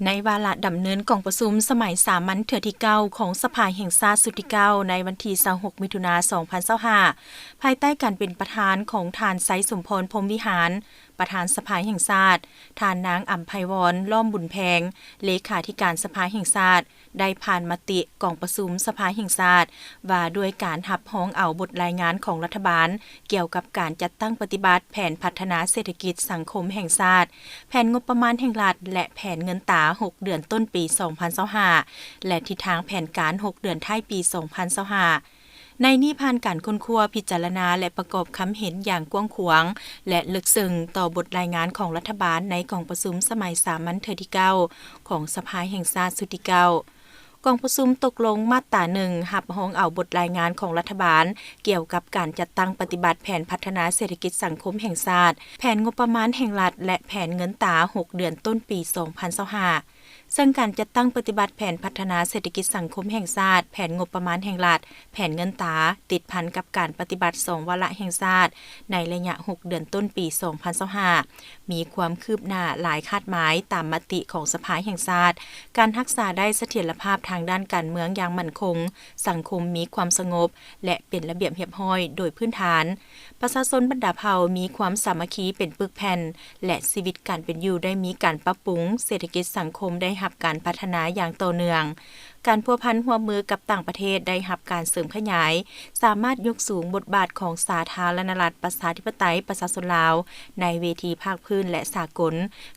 ໃນວາລະດຳເນີນກອງປະຊຸມສະໄໝສາມັນເທື່ອທີເກົ້າຂອງສະພາແຫ່ງຊາດຊຸດທີເກົ້າ ໃນວັນທີຊາວຫົກ ມິຖຸນາ ສອງພັນຊາວຫ້າ ພາຍໃຕ້ການເປັນປະທານຂອງທ່ານ ໄຊສົມພອນ ພົມວິຫານ ປະທານສະພາແຫ່ງຊາດ, ທ່ານນາງ ອຳໄພວອນ ລ້ອມບຸນແພງ ເລຂາທິການສະພາແຫ່ງຊາດ ໄດ້ຜ່ານມະຕິກອງປະຊຸມສະພາແຫ່ງຊາດ ວ່າດ້ວຍການຮັບຮອງເອົາບົດລາຍງານຂອງລັດຖະບານ ກ່ຽວກັບການຈັດຕັ້ງປະຕິບັດແຜນພັດທະນາເສດຖະກິດສັງຄົມແຫ່ງຊາດ, ແຜນງົບປະມານແຫ່ງລັດ ແລະ ແຜນເງິນຕາຫົກເດືອນຕົ້ນປີສອງພັນຊາວຫ້າ ແລະ ທິດທາງແຜນການຫົກເດືອນທ້າຍປີສອງພັນຊາວຫ້າ. ໃນນີ້ຜ່ານການຄົ້ນຄວ້າ, ພິຈາລະນາ ແລະ ປະກອບຄຳເຫັນຢ່າງກວ້າງຂວາງ ແລະ ເລິກເຊິ່ງຕໍ່ບົດລາຍງານຂອງລັດຖະບານໃນກອງປະຊຸມສະໄໝສາມັນເທື່ອທີເກົ້າຂອງສະພາແຫ່ງຊາດຊຸດທີເກົ້າ. ກອງປະຊຸມຕົກລົງມາດຕາໜຶ່ງ ຮັບຮອງເອົາບົດລາຍງານຂອງລັດຖະບານ ກ່ຽວກັບການຈັດຕັ້ງປະຕິບັດແຜນພັດທະນາເສດຖະກິດສັງຄົມແຫ່ງຊາດ, ແຜນງົບປະມານແຫ່ງລັດ ແລະ ແຜນເງິນຕາຫົກເດືອນຕົ້ນປີສອງພັນຊາວຫ້າ ເຊິ່ງການຈັດຕັ້ງປະຕິບັດແຜນພັດທະນາເສດຖະກິດສັງຄົມແຫ່ງຊາດ, ແຜນງົບປະມານແຫ່ງລັດ, ແຜນເງິນຕາ ຕິດພັນກັບການປະຕິບັດສອງວາລະແຫ່ງຊາດ ໃນໄລຍະຫົກເດືອນຕົ້ນປີສອງພັນຊາວຫ້າ ມີຄວາມຄືບໜ້າຫຼາຍຄາດໝາຍຕາມມະຕິຂອງສະພາແຫ່ງຊາດ, ການຮັກສາໄດ້ສະຖຽນລະພາບທາງດ້ານການເມືອງຢ່າງໝັ້ນຄົງ, ສັງຄົມມີຄວາມສະຫງົບ ແລະ ເປັນລະບຽບຮຽບຮ້ອຍໂດຍພື້ນຖານ, ປະຊາຊົນບັນດາເຜົ່າມີຄວາມສາມັກຄີເປັນປຶກແຜ່ນ ແລະ ຊີວິດການເປັນຢູ່ໄດ້ມີການປັບປຸງ, ເສດຖະກິດສັງຄົມໄດ້ຮັບການພັດທະນາຢ່າງຕໍ່ເນື່ອງ, ການພົວພັນຮ່ວມມືກັບຕ່າງປະເທດໄດ້ຮັບການເສີມຂະຫຍາຍ, ສາມາດຍົກສູງບົດບາດຂອງສາທາລະນະລັດ ປະຊາທິປະໄຕ ປະຊາຊົນລາວ ໃນເວທີພາກພື້ນ ແລະ ສາກົນ,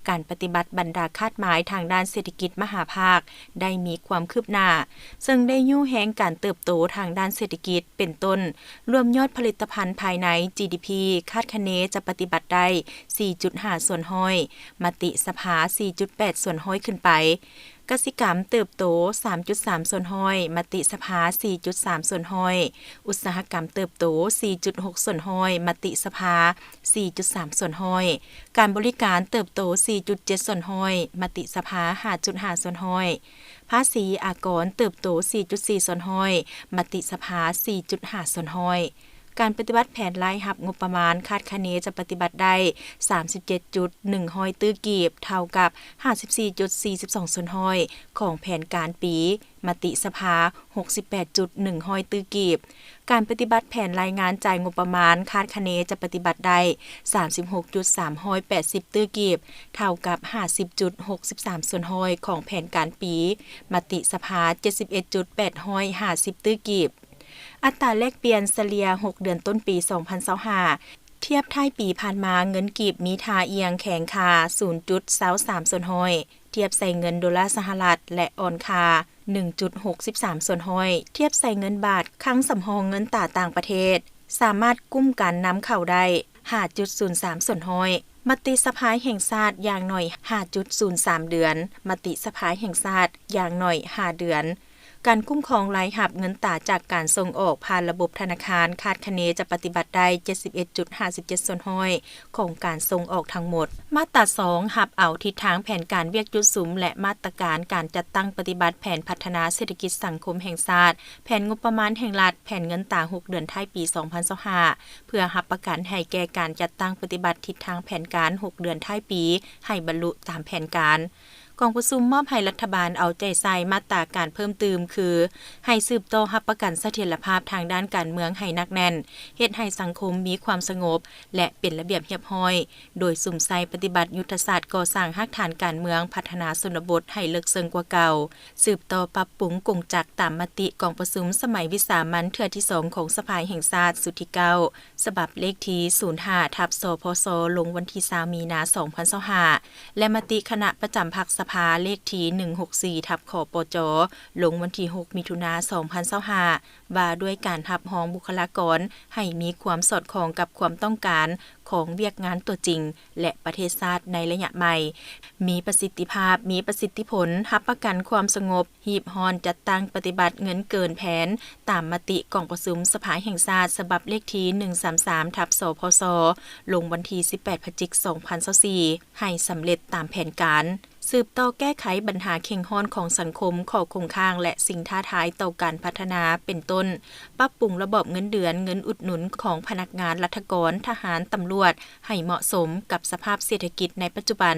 ການປະຕິບັດບັນດາຄາດໝາຍທາງດ້ານເສດຖະກິດມະຫາພາກໄດ້ມີຄວາມຄືບໜ້າ, ເຊິ່ງໄດ້ຍູ້ແຮງການເຕີບໂຕທາງດ້ານເສດຖະກິດ ເປັນຕົ້ນ ລວມຍອດຜະລິດຕະພັນພາຍໃນ ຈີດີພີ ຄາດຄະເນຈະປະຕິບັດໄດ້ ສີ່ຈຸດຫ້າສ່ວນຮ້ອຍ, ມະຕິສະພາ ສີ່ຈຸດແປດສ່ວນຮ້ອຍຂຶ້ນໄປ, ກະສິກຳເຕີບໂຕ ສາມຈຸດສາມສ່ວນຮ້ອຍ, ມະຕິສະພາ ສີ່ຈຸດສາມສ່ວນຮ້ອຍ, ອຸດສາຫະກຳເຕີບໂຕ ສີ່ຈຸດຫົກສ່ວນຮ້ອຍ, ມະຕິສະພາ ສີ່ຈຸດສາມສ່ວນຮ້ອຍ, ການບໍລິການເຕີບໂຕ ສີ່ຈຸດເຈັດສ່ວນຮ້ອຍ, ມະຕິສະພາ ຫ້າຈຸດຫ້າສ່ວນຮ້ອຍ, ພາສີອາກອນເຕີບໂຕ ສີ່ຈຸດສີ່ສ່ວນຮ້ອຍ, ມະຕິສະພາ ສີ່ຈຸດຫ້າສ່ວນຮ້ອຍ. ການປະຕິບັດແຜນລາຍຮັບງົບປະມານຄາດຄະເນຈະປະຕິບັດໄດ້ ສາມສິບເຈັດຈຸດໜຶ່ງຮ້ອຍຕື້ກີບ, ເທົ່າກັບ ຫ້າສິບສີ່ຈຸດສີ່ສິບສອງສ່ວນຮ້ອຍຂອງແຜນການປີ, ມະຕິສະພາ ຫົກສິບແປດຈຸດໜຶ່ງຮ້ອຍຕື້ກີບ. ການປະຕິບັດແຜນລາຍງານຈ່າຍງົບປະມານຄາດຄະເນຈະປະຕິບັດໄດ້ ສາມສິບຫົກຈຸດສາມຮ້ອຍແປດສິບຕື້ກີບ, ເທົ່າກັບ ຫ້າສິບຈຸດຫົກສິບສາມສ່ວນຮ້ອຍຂອງແຜນການປີ, ມະຕິສະພາ ເຈັດສິບເອັດຈຸດແປດຮ້ອຍຫ້າສິບຕື້ກີບ. ອັດຕາແລກປ່ຽນສະເລ່ຍຫົກເດືອນຕົ້ນປີສອງພັນຊາວຫ້າ ທຽບທ້າຍປີຜ່ານມາ, ເງິນກີບມີທ່າອ່ຽງແຂງຄ່າ ສູນຈຸດຊາວສາມສ່ວນຮ້ອຍ ທຽບໃສ່ເງິນໂດລາສະຫະລັດ ແລະ ອ່ອນຄ່າ ໜຶ່ງຈຸດຫົກສິບສາມສ່ວນຮ້ອຍ ທຽບໃສ່ເງິນບາດ. ຄັງສຳຮອງເງິນຕາຕ່າງປະເທດ ສາມາດກຸ້ມການນຳເຂົ້າໄດ້ ຫ້າຈຸດສູນສາມສ່ວນຮ້ອຍ, ມະຕິສະພາແຫ່ງຊາດຢ່າງໜ້ອຍ ຫ້າຈຸດສູນສາມເດືອນ, ມະຕິສະພາແຫ່ງຊາດຢ່າງໜ້ອຍ ຫ້າເດືອນ. ການຄຸ້ມຄອງລາຍຮັບເງິນຕາຈາກການສົ່ງອອກຜ່ານລະບົບທະນາຄານ ຄາດຄະເນຈະປະຕິບັດໄດ້ ເຈັດສິບເອັດຈຸດຫ້າສິບເຈັດສ່ວນຮ້ອຍ ຂອງການສົ່ງອອກທັງໝົດ. ມາດຕາສອງ ຮັບເອົາທິດທາງແຜນການວຽກຈຸດສຸມ ແລະ ມາດຕະການການຈັດຕັ້ງປະຕິບັດແຜນພັດທະນາເສດຖະກິດສັງຄົມແຫ່ງຊາດ, ແຜນງົບປະມານແຫ່ງລັດ, ແຜນເງິນຕາຫົກເດືອນທ້າຍປີສອງພັນຊາວຫ້າ ເພື່ອຮັບປະກັນໃຫ້ແກ່ການຈັດຕັ້ງປະຕິບັດທິດທາງແຜນການຫົກເດືອນທ້າຍປີ ໃຫ້ບັນລຸຕາມແຜນການ. ກອງປະຊຸມມອບໃຫ້ລັດຖະບານເອົາໃຈໃສ່ມາດຕາການເພີ່ມຕື່ມ ຄື ໃຫ້ສືບຕໍ່ຮັບປະກັນສະຖຽນລະພາບທາງດ້ານການເມືອງໃຫ້ໜັກແໜ້ນ, ເຮັດໃຫ້ສັງຄົມມີຄວາມສະຫງົບ ແລະ ເປັນລະບຽບຮຽບຮ້ອຍ, ໂດຍສຸມໃສ່ປະຕິບັດຍຸດທະສາດກໍ່ສ້າງຮາກຖານການເມືອງ, ພັດທະນາຊົນນະບົດໃຫ້ເລິກເຊິ່ງກວ່າເກົ່າ, ສືບຕໍ່ປັບປຸງກົງຈັກຕາມມະຕິກອງປະຊຸມສະໄໝວິສາມັນເທື່ອທີສອງຂອງສະພາແຫ່ງຊາດຊຸດທີເກົ້າ ສະບັບເລກທີສູນຫ້າ ທັບ ສພຊ ລົງວັນທີຊາວ ມີນາ ສອງພັນຊາວຫ້າ ແລະ ມະຕິຄະນະປະຈຳພັກສະພາເລກທີໜຶ່ງຫົກສີ່ ທັບ ຂປຈ ລົງວັນທີຫົກ ມິຖຸນາ ສອງພັນຊາວຫ້າ ວ່າດ້ວຍການຮັບຮອງບຸກຄະລາກອນໃຫ້ມີຄວາມສອດຄ່ອງກັບຄວາມຕ້ອງການຂອງວຽກງານຕົວຈິງ ແລະ ປະເທດຊາດໃນໄລຍະໃໝ່, ມີປະສິດທິພາບ, ມີປະສິດທິຜົນ, ຮັບປະກັນຄວາມສະຫງົບ, ຮີບຮ້ອນຈັດຕັ້ງປະຕິບັດເງິນເກີນແຜນ ຕາມມະຕິກອງປະຊຸມສະພາແຫ່ງຊາດ ສະບັບເລກທີໜຶ່ງສາມສາມ ທັບ ສພຊ ລົງວັນທີສິບແປດ ພະຈິກ ສອງພັນຊາວສີ່ ໃຫ້ສຳເລັດຕາມແຜນການ. ສືບຕໍ່ແກ້ໄຂບັນຫາເຄັ່ງຮ້ອນຂອງສັງຄົມ, ຂໍ້ຄົງຄ້າງ ແລະ ສິ່ງທ້າທາຍຕໍ່ການພັດທະນາ ເປັນຕົ້ນ ປັບປຸງລະບອບເງິນເດືອນ, ເງິນອຸດໜູນຂອງພະນັກງານລັດຖະກອນ, ທະຫານ, ຕຳຫຼວດ ໃຫ້ເໝາະສົມກັບສະພາບເສດຖະກິດໃນປັດຈຸບັນ,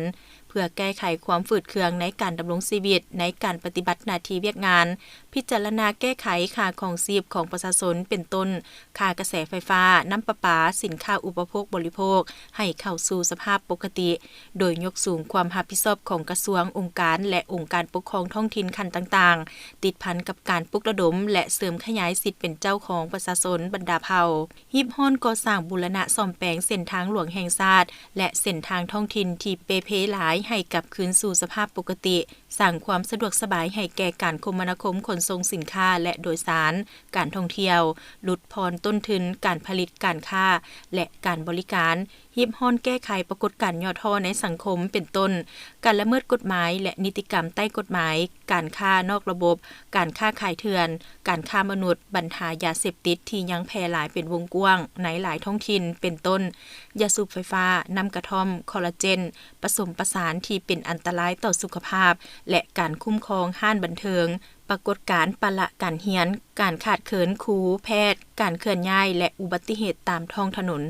ເພື່ອແກ້ໄຂຄວາມຝືດເຄືອງໃນການດຳລົງຊີວິດ, ໃນການປະຕິບັດໜ້າທີ່ວຽກງານ, ພິຈາລະນາແກ້ໄຂຄ່າຄອງຊີບຂອງປະຊາຊົນ ເປັນຕົ້ນ ຄ່າກະແສໄຟຟ້າ, ນ້ຳປະປາ, ສິນຄ້າອຸປະໂພກບໍລິໂພກ ໃຫ້ເຂົ້າສູ່ສະພາບປົກກະຕິ, ໂດຍຍົກສູງຄວາມຮັບຜິດຊອບຂອງກະຊວງ, ອົງການ ແລະ ອົງການປົກຄອງທ້ອງຖິ່ນຂັ້ນຕ່າງໆ ຕິດພັນກັບການປຸກລະດົມ ແລະ ເສີມຂະຫຍາຍສິດເປັນເຈົ້າຂອງປະຊາຊົນບັນດາເຜົ່າ. ຮີບຮ້ອນກໍ່ສ້າງບູລະນະສ້ອມແປງເສັ້ນທາງຫຼວງແຫ່ງຊາດ ແລະ ເສັ້ນທາງທ້ອງຖິ່ນທີ່ເປ່ເພຫຼາຍໃຫ້ກັບຄືນສູ່ສະພາບປົກກະຕິ, ສ້າງຄວາມສະດວກສະບາຍໃຫ້ແກ່ການຄົມມະນາຄົມຂົນສົ່ງສິນຄ້າ ແລະ ໂດຍສານ, ການທ່ອງທ່ຽວ, ຫຼຸດຜ່ອນຕົ້ນທຶນການຜະລິດການຄ້າ ແລະ ການບໍລິການ, ຮີບຮ້ອນແກ້ໄຂປາກົດການຫຍໍ້ທໍ້ໃນສັງຄົມ ເປັນຕົ້ນ ການລະເມີດກົດໝາຍ ແລະ ນິຕິກຳໃຕ້ກົດໝາຍ, ການຄ້ານອກລະບົບ, ການຄ້າຂາຍເຖື່ອນ, ການຄ້າມະນຸດ, ບັນຫາຢາເສບຕິດທີ່ຍັງແຜ່ຫຼາຍເປັນວົງກວ້າງໃນຫຼາຍທ້ອງຖິ່ນ ເປັນຕົ້ນ ຢາສູບໄຟຟ້າ, ນ້ຳກະທ່ອມ, ຄໍລາເຈນ ປະສົມປະສານທີ່ເປັນອັນຕະລາຍຕໍ່ສຸຂະພາບ ແລະ ການຄຸ້ມຄອງຮ້ານບັນເທີງ, ປາກົດການປະລະການຮຽນ, ການຂາດເຂີນຄູ, ແພດ, ການເຄື່ອນຍ້າຍ ແລະ ອຸບັດຕິເຫດຕາມທ້ອງຖະໜົນ.